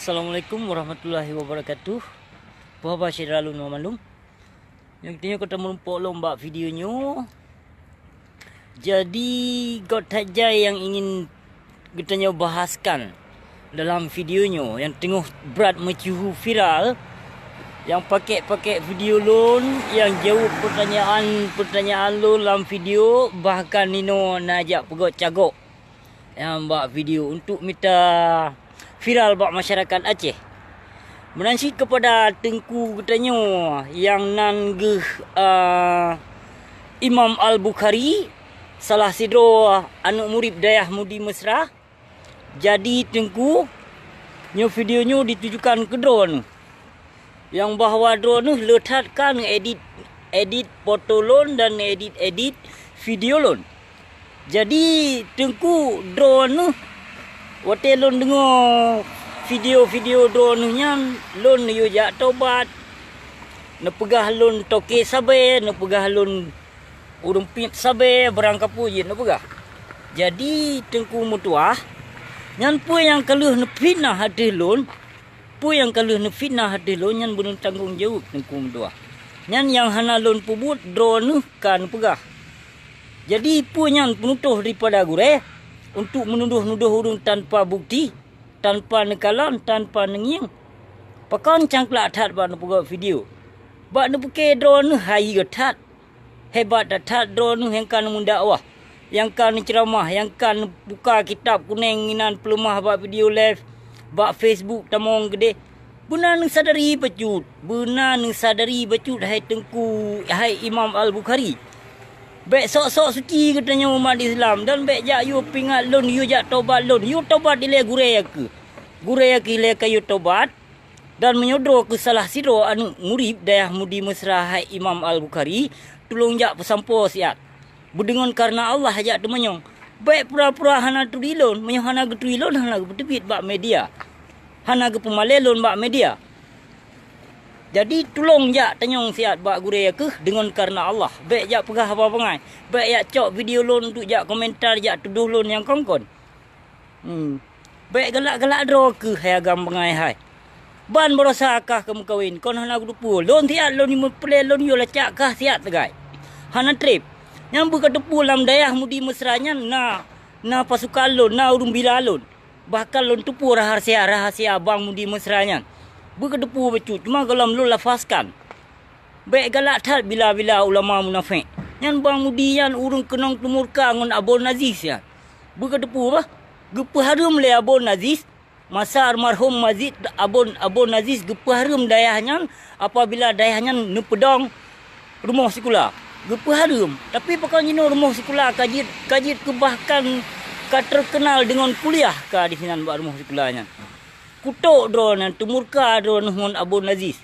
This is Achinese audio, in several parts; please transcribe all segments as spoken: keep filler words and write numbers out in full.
Assalamualaikum warahmatullahi wabarakatuh. Peue haba syedara lôn banmandum. Nyang tanyoe ka tameurumpok lom bak video nyoe. Jadi, göt that jai nyang ingin geutanyoe bahaskan dalam video nyoe nyang teungoh brat meusyeuhu viral, nyang pakèk-pakèk video lôn, nyang jaweueb peutanyaan-peutanyaan lôn lam video, bahkan inoe na jak peugöt cagok nyang bak video untuk mita viral bak masyarakat Aceh. Meunan cit keupada teungku geutanyoe nyang nan geuh, a, Imam Al-Bukhari, salah sidroe aneuk murit Dayah Mudi Mesra. Jadi teungku, nyoe video nyoe ditujukan keu droeneuh. Nyang bahwa droeneuh le that ka neuedit, edit foto lôn dan neuedit-edit video lôn. Jadi teungku, droeneuh watèe lôn deungoe video-video droeneuh nyan, lôn neuyue jak tobat. Neupeugah lôn toke sabe, neupeugah lôn ureueng piep sabe, barangkapeue jeuet neupeugah. Jadi teungku meutuah, nyan peue nyang ka lheueh neufitnah ateueh lôn, Peue nyang ka lheueh neufitnah ateueh lôn nyan beuneutanggong jaweueb teungku meutuah. Nyan nyang hana lôn peubuet droeneuh ka neupeugah. Jadi peue nyan peunutôh daripada gurèe untuk meunudoh-nudoh ureueng tanpa bukti, tanpa neukalon, tanpa neungieng? Pakon cangklak that bak neupeugöt video? Bak neupiké droeneuh hayeue that. Hebat that-that droeneuh nyang ka neumeudakwah, nyang ka neuceuramah, nyang ka neubuka kitab kunèng inan peuleumah bak video live, bak Facebook tamong keudeh. Beuna neusadari bacut, beuna neusadari bacut hai teungku, hai Imam Al-Bukhari. Bèk sok-sok suci geutanyoe umat Islam dan bèk jak yue pingat lôn, yue jak tobat lôn, yue tobat ilèe gurèe keuh. Gurèe keuh ilèe ka yue tobat. Dan meunyoe droe keuh salah sidroe aneuk murit Dayah Mudi Mesra hai Imam Al-Bukhari, tulông jak peusampoe siat. Beudeungon kareuna Allah jak teumanyong. Bèk pura-pura hana turi lôn, meunyoe hana geuturi lôn, hana geupeuteubiet bak media. Hana geupeumalèe lôn bak media. Jadi tulông jak tanyong siat bak gurèe keuh deungon kareuna Allah. Bèk jak peugah haba bangai. Bèk jak cok video lôn untuk jak komentar, jak tudoh lôn nyang kon-kon. Hmm. Bèk galak-galak droe keuh hai agam bangai hai. Ban baroesa kah ka meukawen, kon hana geuteupeue. Lôn siat lôn meupeureulèe lôn yue lacak kah siat sagai. Hana trép. Nyang beuka teupeue lam Dayah Mudi Mesra nyan na, na pasukan lôn, na ureueng bila lôn. Bahkan lôn teupeue rahasia-rahasia Bang Mudi Mesra nyan. Beuka teupeue bacut, cuma gohlom lôn lafazkan. Bèk galak that bila-bila ulama munafék. Nyan Bang Mudi nyan ureueng keunong teumurka ngon Abon Aziz nyan. Beuka teupeue bah, geupeuhareuem lé Abon Aziz, masa almarhum Mazid Abon, Abon Aziz geupeuhareuem dayah nyan apabila dayah nyan neupeudong rumoh sikula. Geupeuhareuem, tapi pakon jinoe rumoh sikula ka jeuet, ka jeuet keu bahkan ka teukeunal deungon kuliah ka disinan bak rumoh sikula nyan. Kutok droeneuh, teumurka droeneuh ngon Abon Aziz.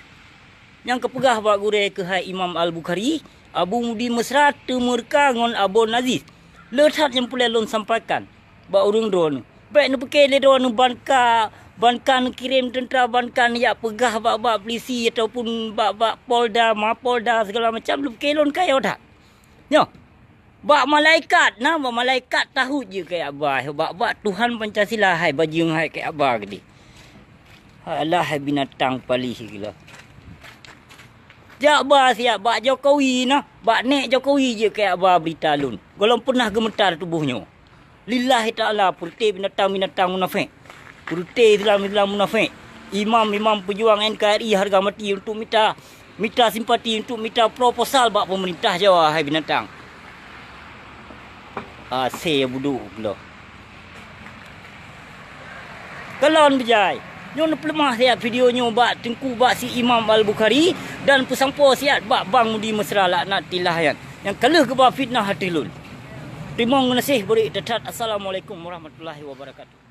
Nyang kapeugah bak gurèe keuh hai Imam Al-Bukhari, Abu Mudi Mesra teumurka ngon Abon Aziz. Le that nyang peureulèe lôn sampaikan bak ureueng droeneuh. Bèk neupiké lé droeneuh ban ka, ban ka neukirém teuntra, ban ka neujak peugah bak-bak pulisi ataupun bak-bak Polda, Mapolda, segala macam, neupiké lôn kayô that. Nyoe. Bak malaikat na, bak malaikat tahôt jeuet keu ba, bak, bak Tuhan Pancasila hai bajeueng hai keu ba keudeh. Alah hai binatang paléh gila. Jak ba siat bak Jokowi na, bak nèk Jokowi jeuet keu ba beurita lôn. Gohlom peunah geumeutar tuboh nyoe. Lillahi ta'ala, peureute binatang-binatang munafék. Peureute Islam-Islam munafék. Imam-imam peujuang N K R I hareuga mati untuk mita, mita simpati, untuk mita proposal bak peumeurintah Jawa, hai binatang. Asée buduk bloh. Kalon beujai. Nyoe neupeuleumah siat video nyoe bak teungku bak si Imam Al-Bukhari dan peusampoe siat bak Bang Mudi Mesra laknatillah nyan. Nyang ka lheueh geuba fitnah ateueh lôn. Teurimong geunaséh beurék that-that. Assalamualaikum warahmatullahi wabarakatuh.